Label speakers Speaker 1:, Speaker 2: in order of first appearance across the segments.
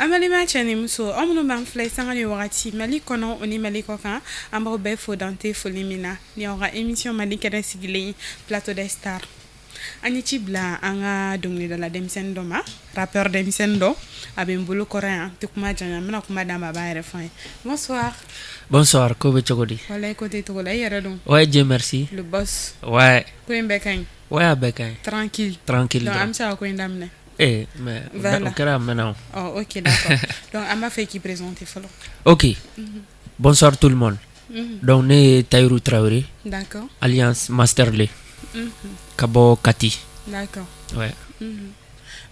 Speaker 1: An balima cɛ ni muso, aw minnu b'an filɛ sanga ni wagati Mali kɔnɔ o ni Mali kɔ kan, an b'aw bɛɛ fo dan tɛ foli min na. Ni aw ka émission Mali kɛnɛ sigilen, Plateau des Stars, an ye ci bila an ka dɔnkilidala denmisɛnnin dɔ ma, rappeur denmisɛnnin dɔ, a bɛ n bolo kɔrɔ yan. Tɛ kuma janya, n bɛna kuma d'a ma, a b'a yɛrɛ fɔ an ye. Bonsoir.
Speaker 2: Bonsoir, ko bɛ cogo di?
Speaker 1: Walayi, ko tɛ cogo la. I yɛrɛ dun?
Speaker 2: Ouais, Dieu merci.
Speaker 1: Le boss.
Speaker 2: Ouais.
Speaker 1: Ko in bɛɛ ka ɲi?
Speaker 2: Ouais, a bɛɛ ka ɲi.
Speaker 1: Tranquille?
Speaker 2: Tranquille.
Speaker 1: Donc an bɛ se ka ko in daminɛ?
Speaker 2: Eh, mais
Speaker 1: Voilà.
Speaker 2: o kɛra a mɛnna o.
Speaker 1: Oh, ok, d'accord. Donc an b'a fɛ k'i présenter fɔlɔ.
Speaker 2: Ok. Bonsoir tout le monde. Donc ne ye Tayiru Traoré, alias Master Le, ka bɔ Kati. Ouais.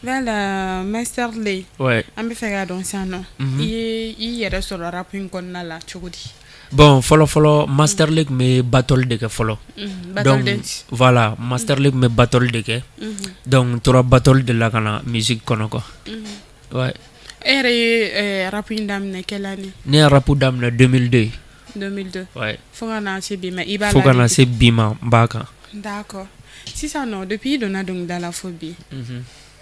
Speaker 1: Voilà, Master Le.
Speaker 2: Ouais.
Speaker 1: An bɛ fɛ k'a dɔn sisan nɔ, i ye i yɛrɛ sɔrɔ rap in kɔnɔna la cogo di?
Speaker 2: Bon, fɔlɔ fɔlɔ, Master Le tun bɛ battle de kɛ fɔlɔ.
Speaker 1: Battle
Speaker 2: Donc
Speaker 1: dance.
Speaker 2: voilà, Master Le tun bɛ battle de kɛ. Donc n tora battle de la ka na musique kɔnɔ quoi. Ouais.
Speaker 1: E yɛrɛ ye rap in daminɛ quelle année?
Speaker 2: Ne ye rap daminɛ 2002.
Speaker 1: 2002.
Speaker 2: Ouais.
Speaker 1: Fo ka na se bi ma, i b'a
Speaker 2: Fo
Speaker 1: la
Speaker 2: ka na
Speaker 1: de?
Speaker 2: se bi ma, n b'a kan.
Speaker 1: D'accord. Sisan nɔ, depuis i donna dɔnkilida la fo bi,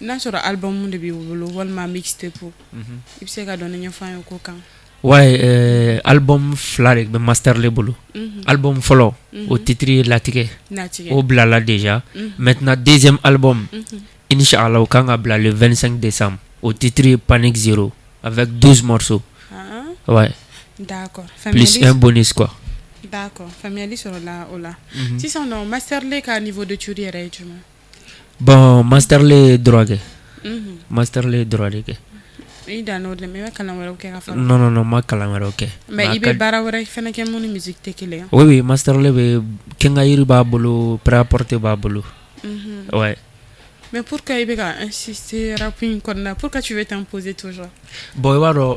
Speaker 1: n'a sɔrɔ album de b'i bolo walima mixtape, i bɛ se ka dɔɔni ɲɛfɔ an ye o ko kan?
Speaker 2: Ouais, album fila de bɛ Master Le bolo. Album fɔlɔ, o titre ye Latigɛ.
Speaker 1: Latigɛ.
Speaker 2: O bilala déjà. Maintenant, deuxième album, Inch'Allah, o kan ka bila le 25 décembre. O titre ye Panique Zéro avec 12 morceaux.
Speaker 1: Ah,
Speaker 2: Ouais.
Speaker 1: d'accord.
Speaker 2: Plus
Speaker 1: Faamuyali
Speaker 2: un bonus quoi.
Speaker 1: D'accord. Faamuyali sɔrɔla o la. Sisan nɔ, Master Le ka niveau d'étude yɛrɛ ye jumɛn?
Speaker 2: Bon, Master Le ye droit kɛ. Master Le ye droit de kɛ.
Speaker 1: I dan n'o de ma, i bɛ kalan wɛrɛw kɛ ka fara?
Speaker 2: Non, non, non, n ma kalan wɛrɛw kɛ.
Speaker 1: Mais
Speaker 2: a
Speaker 1: i
Speaker 2: ka
Speaker 1: bɛ baara wɛrɛ fɛnɛ kɛ mun ni musique tɛ kelen ye?
Speaker 2: Oui, Master Le bɛ quincaillerie b'a bolo, prêt-à-porter b'a bolo. Ouais.
Speaker 1: Mais pourquoi i bɛ ka insister rap in kɔnɔna? Pourquoi tu veux t'imposer toujours?
Speaker 2: Bon, i b'a dɔn,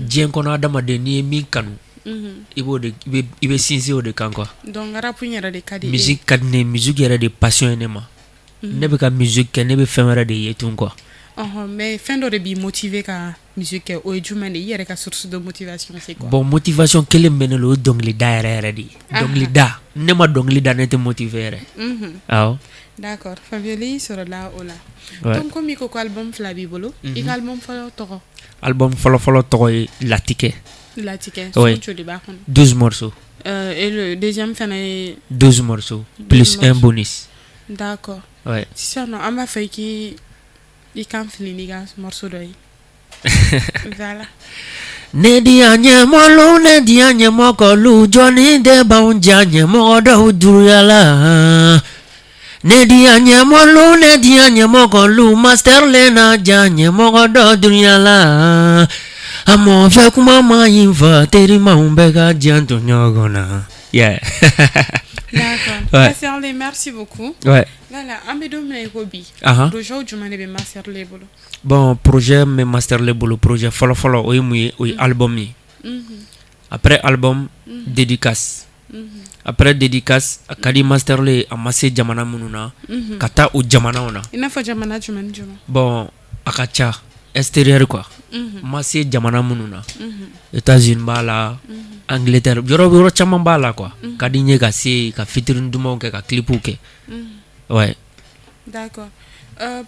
Speaker 2: diɲɛ kɔnɔ, adamaden, n'i ye min kanu, i b'o de i bɛ sinsin o de kan quoi.
Speaker 1: Donc rap in yɛrɛ de ka di e ye?
Speaker 2: Musique ka di ne ye, musique yɛrɛ de passion ye ne ma. Ne bɛ ka musique kɛ, ne bɛ fɛn wɛrɛ de ye tun quoi.
Speaker 1: Ɔhɔn, mais fɛn dɔ de b'i motiver ka musique kɛ, o ye jumɛn de ye? I yɛrɛ ka source de motivation, c'est quoi?
Speaker 2: Bon, motivation kelen min bɛ ne la, o ye dɔnkilida yɛrɛ yɛrɛ de ye. Dɔnkilida, ne ma dɔnkili da, ne tɛ motiver yɛrɛ. Awɔ.
Speaker 1: D'accord, faamuyali sɔrɔla o la.
Speaker 2: Ouais.
Speaker 1: Donc komi i ko ko album fila b'i bolo, i ka album fɔlɔ tɔgɔ?
Speaker 2: Album fɔlɔ fɔlɔ tɔgɔ ye Latigɛ.
Speaker 1: Latigɛ.
Speaker 2: Ouais.
Speaker 1: Son joli b'a kɔnɔ?
Speaker 2: 12 morceaux.
Speaker 1: Et le deuxième fana ye?
Speaker 2: 12 morceaux
Speaker 1: 12
Speaker 2: plus un
Speaker 1: morceaux.
Speaker 2: bonus.
Speaker 1: D'accord.
Speaker 2: Ouais.
Speaker 1: Sisan nɔ, an b'a fɛ i k'i i kan fili n'i ka morceau dɔ ye. Voilà.
Speaker 2: Ne diya ɲɛmɔlu, ne diya ɲɛmɔgɔlu, jɔnni de b'anw diya ɲɛmɔgɔ dɔw juruyala. Ne diya ɲɛmɔlu, ne diya ɲɛmɔgɔlu, Master Le na diya ɲɛmɔgɔ dɔ duruyala. A mɔ fɛ kuma ma ɲi fa terimaw bɛɛ ka janto ɲɔgɔn na. Yeah.
Speaker 1: D'accord.
Speaker 2: Ouais.
Speaker 1: Master Le, merci beaucoup.
Speaker 2: Ouais.
Speaker 1: Voilà, an bɛ don min na i ko bi, projet jumɛn de bɛ Master Le bolo?
Speaker 2: Bon, projet min bɛ Master Le bolo, projet fɔlɔ fɔlɔ, o ye mun ye? O ye album ye. Après album, dédicace. Après dédicace, a ka di Master Le, a ma se jamana minnu na, ka taa o jamanaw na.
Speaker 1: I n'a fɔ jamana jumɛn ni jumɛn?
Speaker 2: Bon, a ka ca, extérieur quoi. Ma se jamana minnu na, États-Unis b'a la, Angleterre, yɔrɔ yɔrɔ caman b'a la quoi. Ka di n ye ka se yen, ka featuring dumanw kɛ, ka clipw kɛ. Ouais.
Speaker 1: D'accord.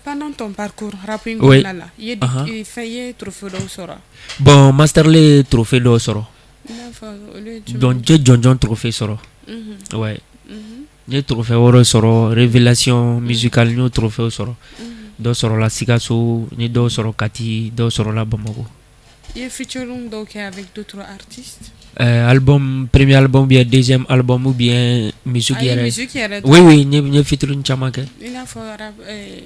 Speaker 1: Pendant ton parcours rap in
Speaker 2: Oui.
Speaker 1: kɔnɔna la, i ye fɛn i ye trophée dɔw sɔrɔ?
Speaker 2: Bon, Master Le ye trophée dɔw sɔrɔ.
Speaker 1: I n'a fɔ olu ye jumɛn?
Speaker 2: Donc n ye jɔnjɔn trophée sɔrɔ. Ouais. N ye trophée wɛrɛw sɔrɔ, révélation musicale, n y'o trophée sɔrɔ. Dɔ sɔrɔla Sikaso, n ye dɔw sɔrɔ Kati, dɔw sɔrɔla Bamakɔ.
Speaker 1: I ye featuring dɔw kɛ avec d'autres artistes?
Speaker 2: Album, premier album ou bien deuxième album ou bien musique
Speaker 1: Ayi,
Speaker 2: yɛrɛ?
Speaker 1: Musique yɛrɛ.
Speaker 2: Oui, n ye featuring caman kɛ.
Speaker 1: I n'a fɔ rap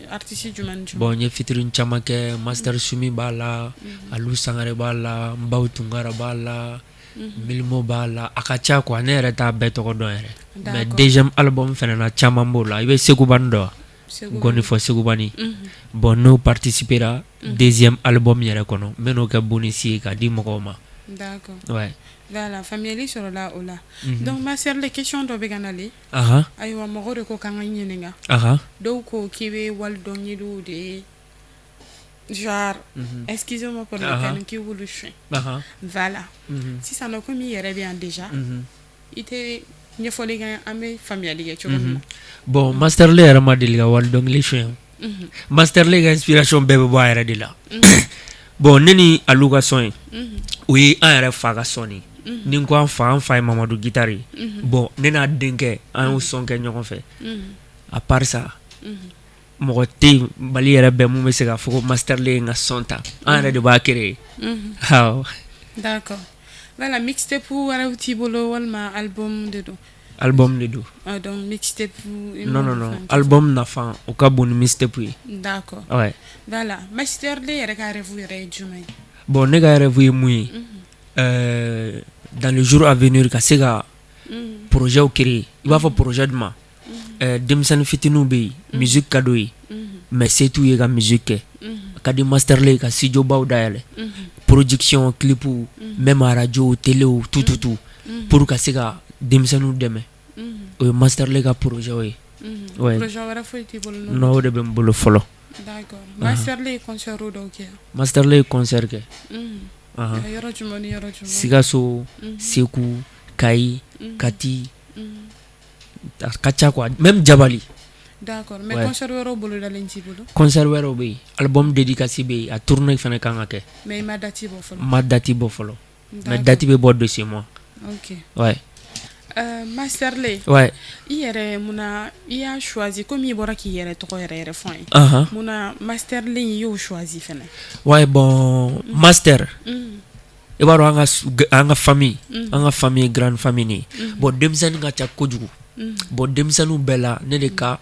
Speaker 1: artiste jumɛn ni jumɛn?
Speaker 2: Bon, n ye featuring caman kɛ, Master Sumi b'a la, Alu Sangare b'a la, Nbaw Tunkara b'a la, Milimo b'a la, a ka ca quoi, ne yɛrɛ t'a bɛɛ tɔgɔ dɔn yɛrɛ. Mais deuxième album fɛnɛ na, caman b'o la. I bɛ Segubani dɔn wa?
Speaker 1: Segu.
Speaker 2: Ngɔni fɔ Segubani. Bon, n'o participera deuxième album yɛrɛ kɔnɔ, n bɛ n'o kɛ bonus ye k'a di mɔgɔw ma.
Speaker 1: D'accord.
Speaker 2: Ouais.
Speaker 1: Voilà, faamuyali sɔrɔla o la. Donc Master Le, question dɔ bɛ ka nalen. Ayiwa, mɔgɔw de ko k'an ka ɲininka. Dɔw ko k'i bɛ wali dɔnkiliw de ye, genre, excusez-moi pour le terme, k'i b'olu suɲɛ. Voilà. Sisan nɔ, komi i yɛrɛ bɛ yan déjà, i tɛ ɲɛfɔli kɛ, an bɛ faamuyali kɛ cogo min na?
Speaker 2: Bon, Master Le yɛrɛ ma deli ka wali dɔnkili suɲɛ. Master Le ka inspiration bɛɛ bɛ bɔ a yɛrɛ de la. Bon, ne ni Alu ka son ye, o ye an yɛrɛ fa ka son ye. Ni n ko an fa, an fa ye Mamadu Gitari ye. Bon, ne n'a denkɛ, an y'o son kɛ ɲɔgɔn fɛ. À part ça, mɔgɔ tɛ yen Mali yɛrɛ bɛɛ mun bɛ se k'a fɔ ko Master Le ye n ka son ta. An yɛrɛ de b'a créer. Awɔ.
Speaker 1: D'accord. Voilà, mixtape wɛrɛw t'i bolo walima album de don?
Speaker 2: Album de don.
Speaker 1: Ah, donc mixtape?
Speaker 2: Non, non, non, album nafa o ka bon ni mixtape ye.
Speaker 1: D'accord.
Speaker 2: Ouais.
Speaker 1: Voilà, Master Le yɛrɛ ka rêve yɛrɛ ye jumɛn ye?
Speaker 2: Bon, ne ka rêve ye mun ye, dans le jour à venir, ka se ka projet créer. I b'a fɔ projet jumɛn? Denmisɛnnin fitininw bɛ yen, musique ka d'u ye, mais se t'u ye ka musique kɛ. A ka di Master Le ye ka studio baw dayɛlɛ, production, clip, même radio, télé, tout, tout, tout, pour ka se ka denmisɛnninw dɛmɛ. O ye Master Le ka projet ye. Ouais.
Speaker 1: Projet wɛrɛ foyi t'i bolo?
Speaker 2: Non, o de bɛ n bolo fɔlɔ.
Speaker 1: D'accord. Master Le ye concert dɔw kɛ?
Speaker 2: Master Le ye concert kɛ.
Speaker 1: Yɔrɔ jumɛn ni yɔrɔ jumɛn?
Speaker 2: Sikaso, Segu, Kayi, Kati, a ka ca quoi, même Jabali.
Speaker 1: D'accord, mais concert wɛrɛw bolodalen t'i bolo?
Speaker 2: Concert wɛrɛw bɛ yen, album dédicace bɛ yen, a tournée fana kan ka kɛ.
Speaker 1: Mais i ma date bɔ fɔlɔ?
Speaker 2: N ma date bɔ fɔlɔ, mais date bɛ bɔ de ce mois.
Speaker 1: Ok.
Speaker 2: Ouais.
Speaker 1: Master Le.
Speaker 2: Ouais.
Speaker 1: I yɛrɛ, munna i y'a choisi, komi i bɔra k'i yɛrɛ tɔgɔ yɛrɛ yɛrɛ fɔ an ye? Munna Master Le i y'o choisi fɛnɛ?
Speaker 2: Ouais, bon, Master. I b'a dɔn, an ka famille, an ka famille ye grande famille de ye. Bon, denmisɛnnin ka ca kojugu. Bon, denmisɛnninw bɛɛ la, ne de ka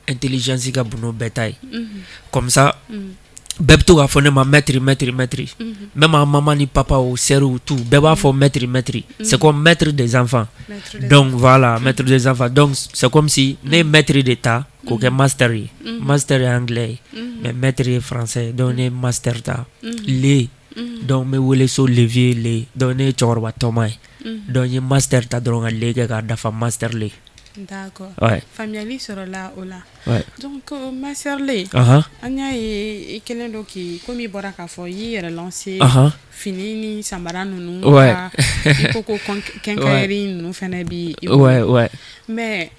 Speaker 2: intelligence ka bon n'o bɛɛ ta ye. Comme ça, bɛɛ bɛ to k'a fɔ ne ma maître, maître, maître. Même an maman ni papa o, sœurs, tout, bɛɛ b'a fɔ maître, maître. C'est comme maître des enfants. Donc voilà, maître des enfants. Donc c'est comme si ne ye maître de ta k'o kɛ master ye. Master ye anglais ye, mais maître ye français. Donc ne ye master ta. Le. Donc n bɛ wele so le vieux le. Donc ne ye cɛkɔrɔba tɔma ye. Donc n ye master ta dɔrɔn ka le kɛ k'a dafa, Master Le.
Speaker 1: D'accord.
Speaker 2: Ouais.
Speaker 1: Faamuyali sɔrɔla o la.
Speaker 2: Ouais.
Speaker 1: Donc Master Le, an y'a ye i kɛlen don k'i, komi i bɔra k'a fɔ, i y'i yɛrɛ lancer fini ni samara ninnu ka, i ko ko quincaillerie ninnu fɛnɛ bi i bolo.
Speaker 2: Ouais.
Speaker 1: Mais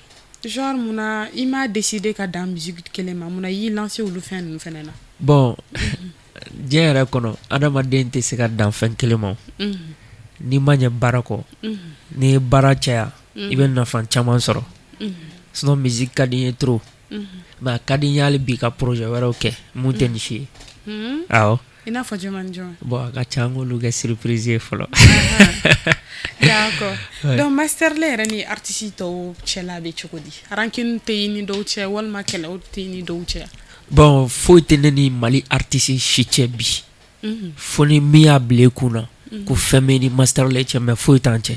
Speaker 1: genre, munna i m'a décidé ka dan musique kelen ma? Munna i y'i lancer olu fɛn ninnu fɛnɛ na?
Speaker 2: Bon, diɲɛ yɛrɛ kɔnɔ, adamaden tɛ se ka dan fɛn kelen ma. N'i ma ɲɛ baara kɔ, n'i ye baara caya, i bɛ nafa caman sɔrɔ. Sinon musique ka di n ye trop. Mais a ka di n ye hali bi ka projet wɛrɛw kɛ mun tɛ nin si ye. Awɔ.
Speaker 1: I n'a fɔ jumɛn ni jumɛn?
Speaker 2: Bon, a ka ca, an k'olu kɛ surprise ye fɔlɔ.
Speaker 1: D'accord.
Speaker 2: Ouais.
Speaker 1: Donc Master Le yɛrɛ ni artiste tɔw cɛla bɛ cogo di? Rancune tɛ i ni dɔw cɛ walima kɛlɛw tɛ i ni dɔw cɛ?
Speaker 2: Bon, foyi tɛ ne ni Mali artiste si cɛ bi. Fo ni min y'a bila i kun na ko fɛn bɛ ni Master Le cɛ, mais foyi t'an cɛ.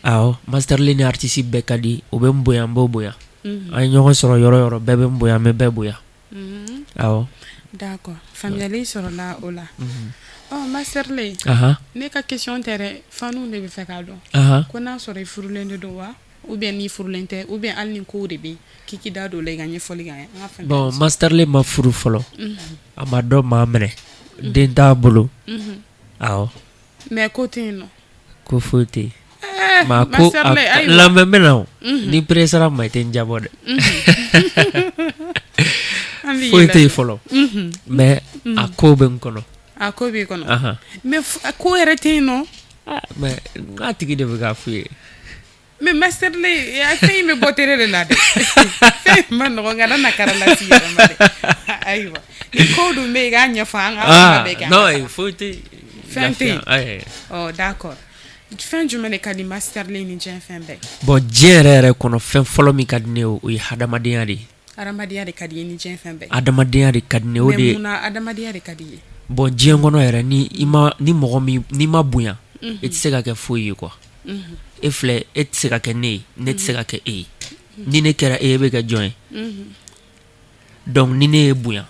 Speaker 2: Awɔ, Master Le ni artiste bɛɛ ka di, o bɛ n bonya, n b'o bonya. An ye ɲɔgɔn sɔrɔ yɔrɔ o yɔrɔ, bɛɛ bɛ n bonya, n bɛ bɛɛ bonya. Awɔ.
Speaker 1: D'accord. Faamuyali sɔrɔla o la. Ɔ, Master Le, ne ka question tɛ dɛ, faniw de bɛ fɛ k'a dɔn. Ko n'a sɔrɔ i furulen de don wa, ou bien n'i furulen tɛ, ou bien hali ni kow de bɛ yen, k'i k'i da don o la, i ka ɲɛfɔli k'an ye. An ka faamuyali
Speaker 2: Bon,
Speaker 1: sɔrɔ.
Speaker 2: Master Le ma furu fɔlɔ. A ma dɔn maa minɛ. Den t'a bolo. Awɔ.
Speaker 1: Mais ko tɛ yen nɔ?
Speaker 2: Ko foyi tɛ yen. Ma ko
Speaker 1: Master Le, ayiwa.
Speaker 2: Lamɛn, bɛ na o. Ni presser ma, i tɛ n jabɔ dɛ.
Speaker 1: An b'i
Speaker 2: Foyi tɛ yen
Speaker 1: lamɛn.
Speaker 2: fɔlɔ. Mais a ko bɛ n kɔnɔ.
Speaker 1: A ko b'i kɔnɔ. Mais a ko yɛrɛ tɛ yen nɔ?
Speaker 2: Ah, mais n k'a tigi de bɛ k'a f'u ye.
Speaker 1: Mais Master Le, a fɛn in bɛ bɔ télé de la dɛ. Fɛn in ma nɔgɔn, kana na kara lasi yɛrɛ ma dɛ. Ayiwa, ni ko dun bɛ yen, i k'a ɲɛfɔ an ka kuma bɛɛ kɛ. An
Speaker 2: non,
Speaker 1: ka taga.
Speaker 2: Foyi tɛ yen.
Speaker 1: Fɛn tɛ yen.
Speaker 2: Lafiya, ayi.
Speaker 1: Ɔ, d'accord. Fɛn jumɛn de ka di Master Le ni diɲɛ fɛn bɛɛ?
Speaker 2: Bon, diɲɛ yɛrɛ yɛrɛ kɔnɔ, fɛn fɔlɔ min ka di ne ye, o ye hadamadenya de ye.
Speaker 1: Adamadenya de ka di i ye ni diɲɛ fɛn bɛɛ?
Speaker 2: Adamadenya de ka di ne ye, o de
Speaker 1: Mais
Speaker 2: ye.
Speaker 1: munna adamadenya de ka di i ye?
Speaker 2: Bon, diɲɛ kɔnɔ yɛrɛ, ni i ma, ni mɔgɔ min n'i ma bonya, i tɛ se ka kɛ foyi ye quoi. E filɛ, e tɛ se ka kɛ ne ye, ne tɛ se ka kɛ e ye. Ni ne kɛra e ye, e bɛ kɛ jɔn ye? Donc ni ne ye bonya,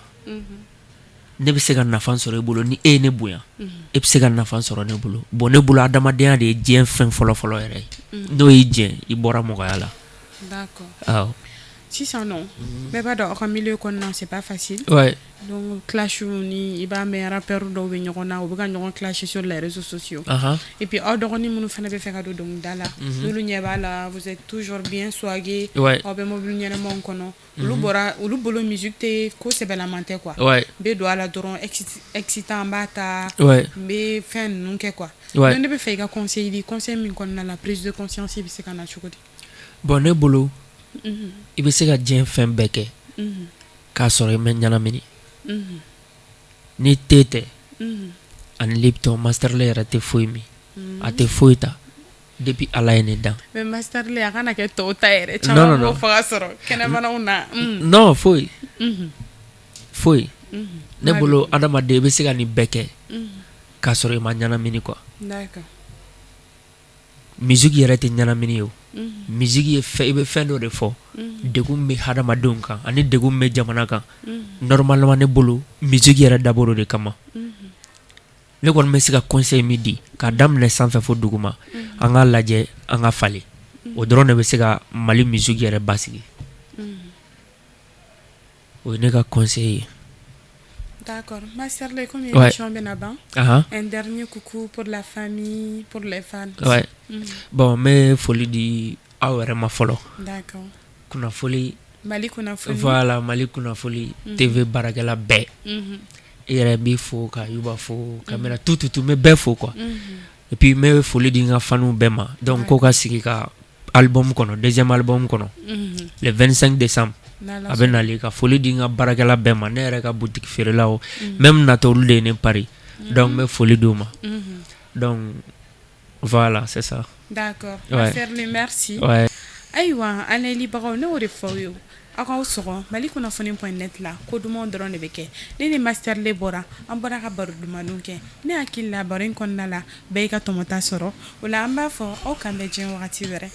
Speaker 2: ne bɛ se ka nafa sɔrɔ e bolo. Ni e ye ne bonya, e bɛ se ka nafa sɔrɔ ne bolo. Bon, ne bolo, adamadenya de ye diɲɛ fɛn fɔlɔ fɔlɔ yɛrɛ ye. N'o y'i jɛ, i bɔra mɔgɔya la.
Speaker 1: D'accord.
Speaker 2: Awɔ.
Speaker 1: Sisan nɔ, bɛɛ b'a dɔn aw ka milieu kɔnɔna, c'est pas facile. Donc clash ni i b'a mɛn, rappeur dɔw bɛ ɲɔgɔn na, u bɛ ka ɲɔgɔn clash sur les réseaux sociaux. Et puis aw dɔgɔnin minnu fana bɛ fɛ ka don dɔnkilida la, n'olu ɲɛ b'a la, vous êtes toujours bien swagué, aw bɛ mobili ɲɛnamaw kɔnɔ, olu bɔra olu bolo, musique tɛ ko sɛbɛlaman tɛ quoi. N bɛ don a la dɔrɔn, excitant, n b'a ta, n bɛ fɛn ninnu kɛ quoi. Donc ne bɛ fɛ i ka conseil di, conseil min kɔnɔna la, prise de conscience bɛ se ka na cogo di?
Speaker 2: Bon, ne bolo, i bɛ se ka diɲɛ fɛn bɛɛ kɛ k'a sɔrɔ i ma ɲɛnamini. Ni te tɛ ani Lipton, Master Lee yɛrɛ tɛ foyi min, a tɛ foyi ta depuis Ala ye ne dan.
Speaker 1: Mais Master Lee, a kana kɛ tɔw ta yɛrɛ caman b'o faga sɔrɔ kɛnɛmanaw na.
Speaker 2: Non, foyi foyi. Ne bolo, adamaden, i bɛ se ka nin bɛɛ kɛ k'a sɔrɔ i ma ɲɛnamini quoi. Musique yɛrɛ tɛ ɲɛnamini ye o. Musique ye fɛn, i bɛ fɛn dɔ de fɔ, degun min bɛ hadamadenw kan ani degun min bɛ jamana kan. Normalement, ne bolo, musique yɛrɛ dabɔra o de kama. Ne kɔni bɛ se ka conseil min di, k'a daminɛ sanfɛ fo duguma, an k'a lajɛ an ka falen. O dɔrɔn de bɛ se ka Mali musique yɛrɛ basigi. O ye ne ka conseil ye.
Speaker 1: D'accord. Master Lee, comme émission bɛna ban, un dernier coucou pour la famille, pour les fans.
Speaker 2: Ouais. Bon, n bɛ foli di aw yɛrɛ ma fɔlɔ. Kunnafoli
Speaker 1: Mali kunnafoni.
Speaker 2: Voilà, Mali kunnafoli TV baarakɛla bɛɛ. E yɛrɛ b'i fo, ka Yuba fo, caméra tout tout tout, n bɛ bɛɛ fo quoi. Et puis n bɛ foli di n ka fans bɛɛ ma. Donc ko ka sigi ka album kɔnɔ, deuxième album kɔnɔ. Le 25 décembre. A bɛ nalen. Ka foli di n ka baarakɛla bɛɛ ma, ne yɛrɛ ka boutique feerelaw, même natɔ, olu de ye ne pari. Donc n bɛ foli d'u ma. Donc voilà, c'est ça.
Speaker 1: D'accord. Master Lee, merci. Ayiwa, an layɛlibagaw, ne y'o de fɔ aw ye, aw k'aw sɔgɔ Mali kunnafoni.net la, ko dumanw dɔrɔn de bɛ kɛ. Ne ni Master Lee bɔra, an bɔra ka baro dumanniw kɛ. Ne hakili la, baro in kɔnɔna la, bɛɛ y'i ka tɔmɔta sɔrɔ o la. An b'a fɔ aw k'an bɛn diɲɛ wagati wɛrɛ.